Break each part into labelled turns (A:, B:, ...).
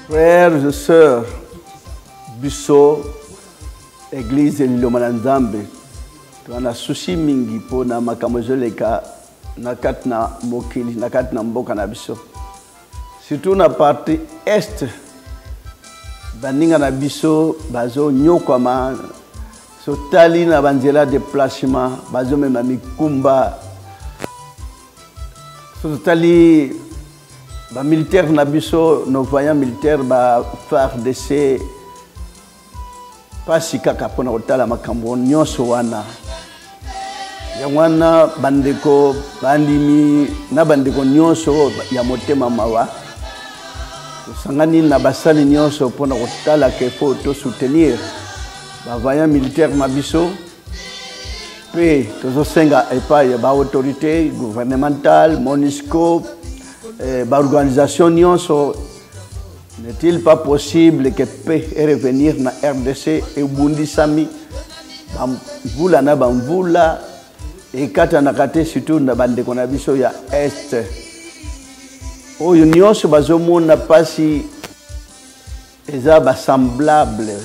A: Frères et sœurs, biso église Liloma na Nzambe toza na souci mingi mpo na makambo ezoleka na kati na mokili, na kati na mboka na biso, surtout na partie est. Baninga na biso bazonyokwama, sotali na banzela déplacement, bazomema mikumba. Sotali ba militaire na biso, nos voyants militaires ba FARDC, pasi kaka mpona kotala makambo nyonso wana. Yango wana bandeko bandimi na bandeko nyonso ya motema mawa, tosangani na basali nyonso mpona kotala ke faut to soutenir ba voyants militaire na biso, mpe tozosenga epai ya ba autorité gouvernementale, MONUSCO, ba organisation nyonso. N'est-il pas possible que paix et revenir na RDC ebundisami bamvula na bamvula ekatanaka te, surtout na bandeko na biso ya est oyo nyonso bazomona pasi? Eza basemblable,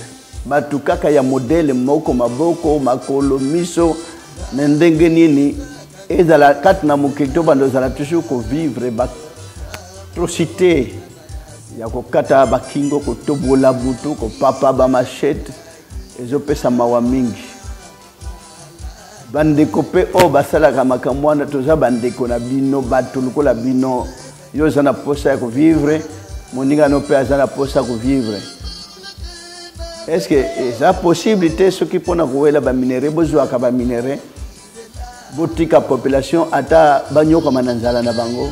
A: bato kaka ya modele moko, maboko, makolo, miso. Na ndenge nini ezala kati na mokili to bando ezala toujours kovivre baatrocité ya kokata bakingo, kotobola butu, kopapa bamachete? Ezopesa mawa mingi. Bandeko mpe oyo basalaka makambo wana, toza bandeko na bino, bato lokola bino. Yo oza na posa ya kovivre, moninga no mpe aza na posa ya kovivre. Est-ce que eza possible te soki mpona kowela baminerai, bozwaka baminerai, botika population ata banyokama na nzala na bango?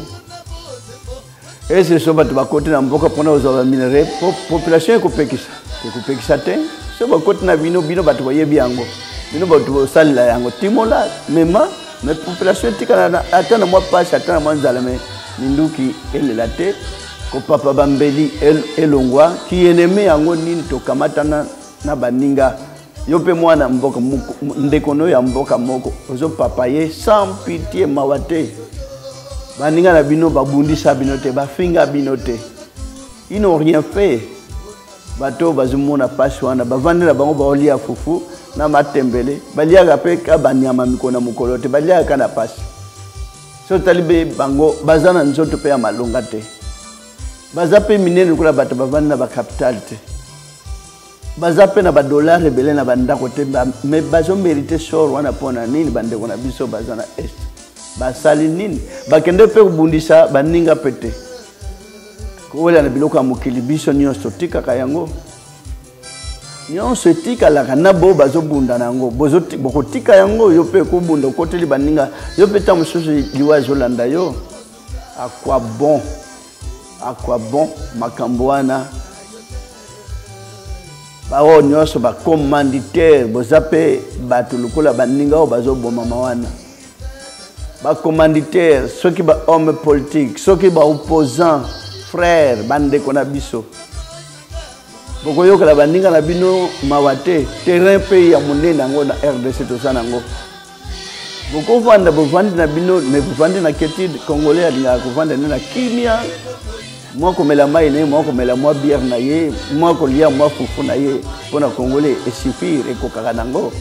A: Est-ce so bato bakoti na mboka mpona kozwa baminerai, population ekopekisa? Ekopekisa te. So bakoti na bino, bino bato boyebi yango, bino bato bosalela yango, timola mema, mais population etikala ata na mwa pasi, ata na mwa nzala, mais minduki elela te, kopapa bambeli elongwa. Kienemi yango nini? Tokamatana na baninga. Yo mpe mwana mboka, ndeko no ya mboka moko, ozopapa ye sans pitié, mawa te. Baninga na bino babundisa bino te, bafinga bino te, ils n'ont rien fait. Bato bazomona pasi wana, bavandi na bango, baolia fufu na matembele, baliaka mpe ka banyama mikolo na mokolo te, baliaka na pasi. So otali mpe bango, baza na nzoto mpe ya malonga te, baza mpe minene lokola bato bavandi na bacapitale te, baza mpe na badollar ebele na bandako te, mais bazomérite sort wana mpona nini? Bandeko na biso baza na est, basali nini? Bakende mpe kobundisa baninga mpe te. Kowela na biloko ya mokili, biso nyonso totikaka yango, nyonso etikalaka na bo bazobunda na yango. Bokotika yango, yo mpe kobunda, okoteli baninga, yo mpe ntango mosusu liwa ezolanda yo. À quoi bon? À quoi bon makambo wana? Baoyo nyonso bacommanditaire, boza mpe bato lokola baninga oyo bazobomama wana. Bacommanditaire, soki bahomme politique, soki baopposant, frère, bandeko na biso, bokoyokela baninga na bino mawa te? Terrain mpe ya monene yango na RDC toza nango. Bokovanda, bovandi na bino, mais bovandi na quiétude. Congolais alingaka kovanda nde na kimia, mwa komela mai na ye, mwa komela mwa bière na ye, mwa kolia mwa fufu na ye. Mpona congolais esuffire, ekokaka nango.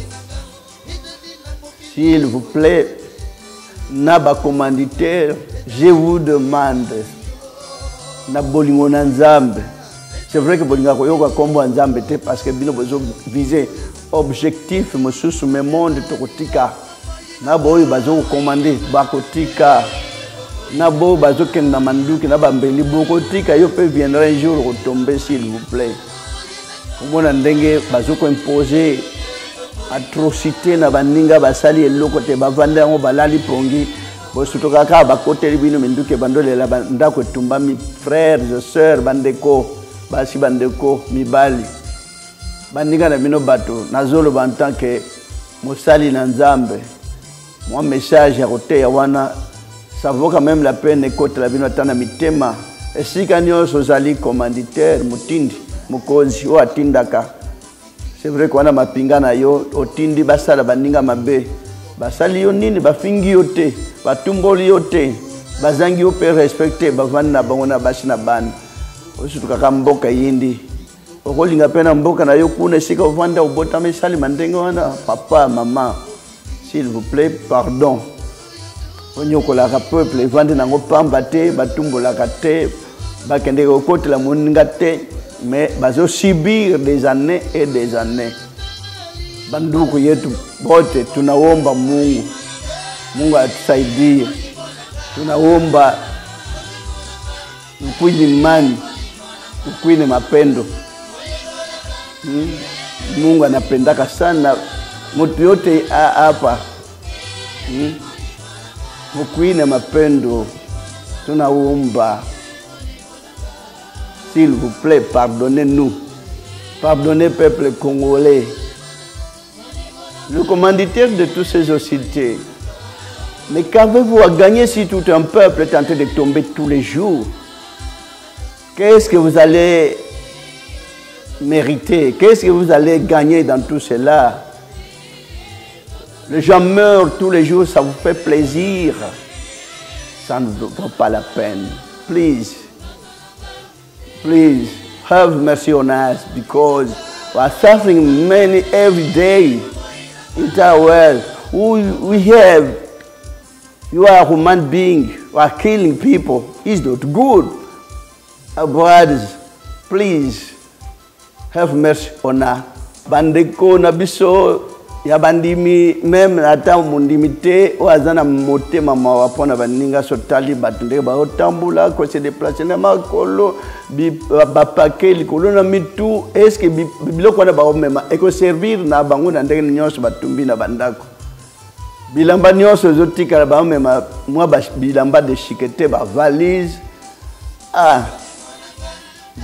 A: S'il vous plaît, na bacommanditaire, je vous demande na bolingo na Nzambe. C'est vrai que bolingaka koyoka nkombo ya Nzambe te, parce que bino bozovise objectif mosusu, mais monde tokotika na boyo bazokomande, bakotika na boyo bazokende na manduki na bambeli, bokotika. Yo mpe viendra un jour kotombe. S'il vous plaît, komona ndenge bazokoimpose atrocité na baninga basali eloko te, bavanda yango, balali pongi, bosutoka kaka, bakoteli bino minduki, ebandolela, ndako etumbami. Frères et sœurs, bandeko basi, bandeko mibali, baninga na bino bato, nazoloba en tant que mosali na Nzambe, mwa message ya koteya wana, ça vaut quand même la peine ekotela bino ata na mitema. Esika nyonso ozali commanditaire, motindi, mokonzi oyo atindaka, c'est vrai que wana mapinga na yo, otindi basala baninga mabe, basali yo nini? Bafingi yo te, batumboli yo te, bazangi yo mpe respecte, bavandi na bango na basi na bana. Osutukaka mboka eyindi. Okolinga mpe na mboka na yo kuna esika ovanda obotama esalema ndenge wana. Papa, mama, s'il vous plaît, pardon. Onyokolaka peuple evandi nango pamba te, batumbolaka te, bakendeke kokotela moninga te, mais bazo subir des années et des années. Banduku yetu bote tunaomba Mungu, Mungu atusaidie. Tunaomba ukwini imani, ukwini mapendo. Mungu anapendaka sana mtu yote hapa. Ukwini mapendo, tunaomba s'il vous plaît, pardonnez-nous. Pardonnez peuple congolais. Le commanditaire de tous ces hostilités. Mais qu'avez-vous à gagner si tout un peuple est en train de tomber tous les jours? Qu'est-ce que vous allez mériter? Qu'est-ce que vous allez gagner dans tout cela? Les gens meurent tous les jours, ça vous fait plaisir. Ça ne vaut pas la peine. Please, please, have mercy on us because we are suffering many every day in our world. You are a human being, you are killing people. It's not good. Our brothers, please, have mercy on us. Bandeko na biso ya bandimi, même ata mondimi te, oyo aza na motema mawa mpona baninga so tali bato ndenge baotambola, ko se déplacer na makolo, bapake likolo na mitu. Est-ce que biloko wana baomema ekoservir na bango na ndenge nyonso batumbi na bandako? Bilamba nyonso ezotikala, baomema mwa bilamba déchiqueté, bavalise.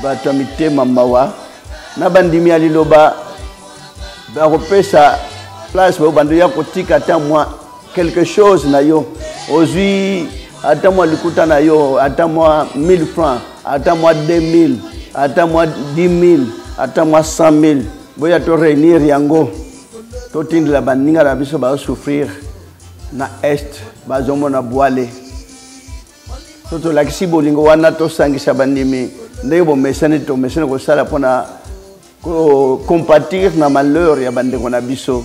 A: Bato ya mitema mawa na bandimi ya liloba bakopesa place oyo bando ya kotika ata mwa quelque chose na yo, ozwi ata mwa likuta na yo, ata mwa 1000 francs, ata mwa 2000, ata mwa 10 000, ata mwa 100 000, boya to réunir yango, totindela baninga na biso bazosouffrir na est, bazomona bwale. So tolakisi bolingo wana, tosangisa bandimi ndenge bomesani, tomesani kosala mpona kocompatir na malheur ya bandeko na biso.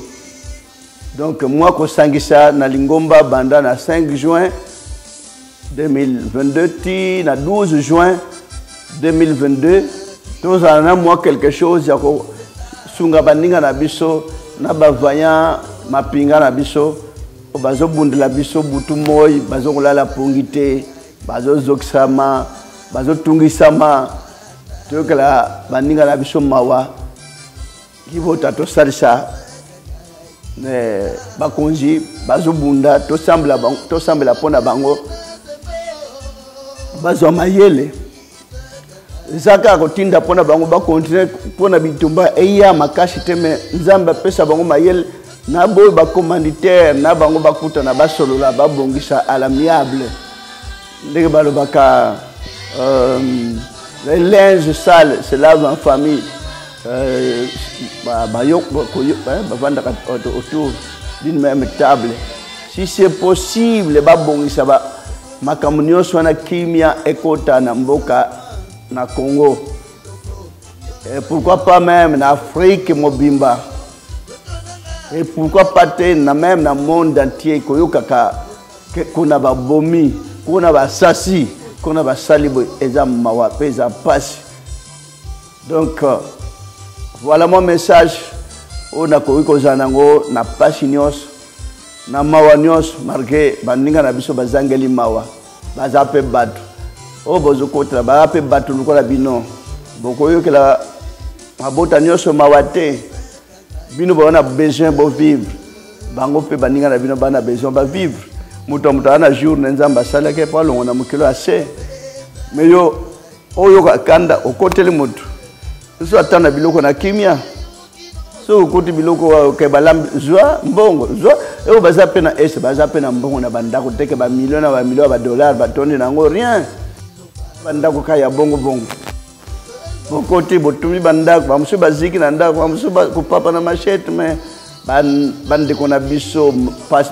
A: Donc mwa kosangisa na lingomba banda na 5 juin 2022 ti na 12 juin 2022, tozala na mwa quelque chose ya kosunga baninga na biso na bavaillant mapinga na biso bazobundela biso butu moi, bazokolala pongi te, bazozokisama, bazotungisama. Toyokela baninga na biso mawa, kibota tosalisa bakonzi bazobunda, tosambela mpo na bango bazwa mayele. Eza kaka kotinda mpo na bango bakontinue mpo na bitumba eya makasi te, me Nzambe apesa bango mayele na boyo bacommanditaire na bango bakutana, basolola, babongisa à l'amiable, ndenge balobaka les linges sales se lavent en famille. Bavandaka autour d'une même table. Si c'est possible, babongisa makambo nyonso wana, kimia ekota na mboka na Congo, et pourquoi pas même na Afrique mobimba, et pourquoi pas te na même na monde entier. Koyokaka kuna babomi, kuna basasi, kuna basali boye, eza mawa mpe eza mpasi. Donc voilà mon message oyo nakoki kozala nango na mpasi nyonso, na mawa nyonso, malgré baninga na biso bazangeli mawa. Baza mpe bato oyo bozokotela, baza mpe bato lokola bino. Bokoyokela mabota nyonso mawa te. Bino baza na besoin bovivre, bango mpe baninga na bino bana besoin bavivre. Moto ya moto aza na jour na Nzambe asalaki mpo alongo na mokilo ya se. Me yo oyoka kanda, okoteli moto so ata na biloko na kimia, soki okuti biloko ke balambi, zwa mbongo, zwa oyo. Baza mpe na ese, baza mpe na mbongo na bandako teke, bamilio na bamilio ya badollar batondi nango, rien. Bandako kaka ya bongo bongo, bokoti, botumi bandako, bamosusu baziki na ndako, bamosusu kopapa na machette. Mais bandeko na biso,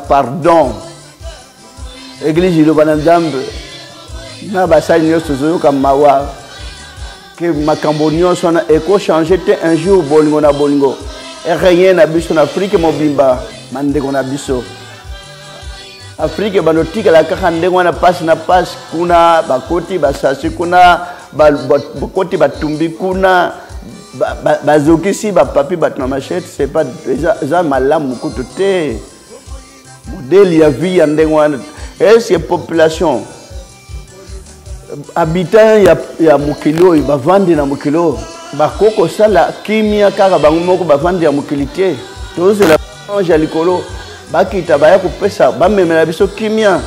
A: pardon. Église Liloba na Nzambe na basali nyonso, tozoyoka mawa. Ke makambo nyonso wana ekochange te un jour bolingo na bolingo ereye na biso na Afrike mobimba, bandeko na biso Afrike banotikala kaka ndenge wana, pasi na pasi kuna, bakoti basasi kuna, bakoti batumbi kuna, bazokisi bapapi bato na machete. C'est pas, eza malamu kutu te modèle ya vie ya ndenge wana. Est-ce que population habitant ya mokili oyo, bavandi na mokili oyo, bakoki kosala kimia kaka bango moko, bavandi ya mokili te? Tozela ange ya likolo bakita, baya kopesa, bamemela biso kimia.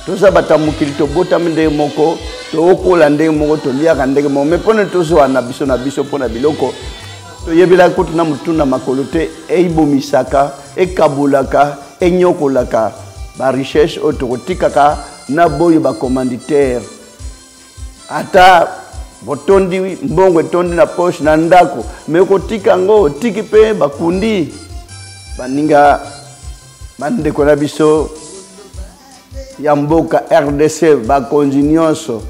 A: Toza bato ya mokili, tobotami ndenge moko, tookola ndenge moko, toliaka ndenge moko, me mpona tozwa na biso na biso mpona biloko toyebelaka kutu na motu na makolo te, eibomisaka, ekabolaka, enyokolaka barichesse oyo tokotikaka na boyo bacommanditaire. Ata botondi mbongo etondi na poche na ndako, me kotika yango otiki mpe bakundi baninga. Bandeko na biso ya mboka RDC, bakonzi nyonso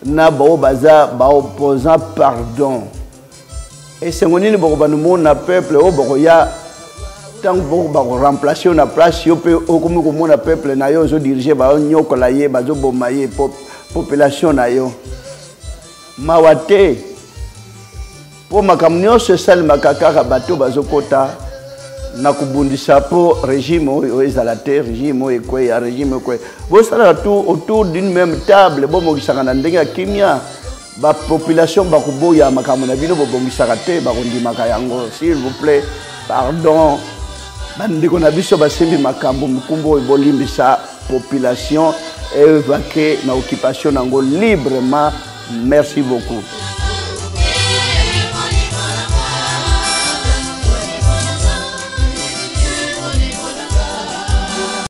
A: na bao baza baopposant, pardon. Esengo nini bokobanda mona peuple oyo bokoya ntango boko bakoremplace yo na place yo, mpe okomi komona peuple na yo ozodirige, bazonyokola ye, bazoboma ye, population na yo? Mawa te, mpo makambo nyonso esalemaka kaka bato bazokota na kobundisa mpo régime oyo ezala te, régime oyo ekweya, régime ekweya. Bosalaka tout autour d'une même table, bomokisaka na ndenge ya kimia. Bapopulation bakoboya makambo na bino bobongisaka te, bakondimaka yango. S'il vous plaît, pardon, bandeko na biso basimbi makambo mokumba oyo, bolimbisa population, évacue na occupation nango librement. Merci beaucoup.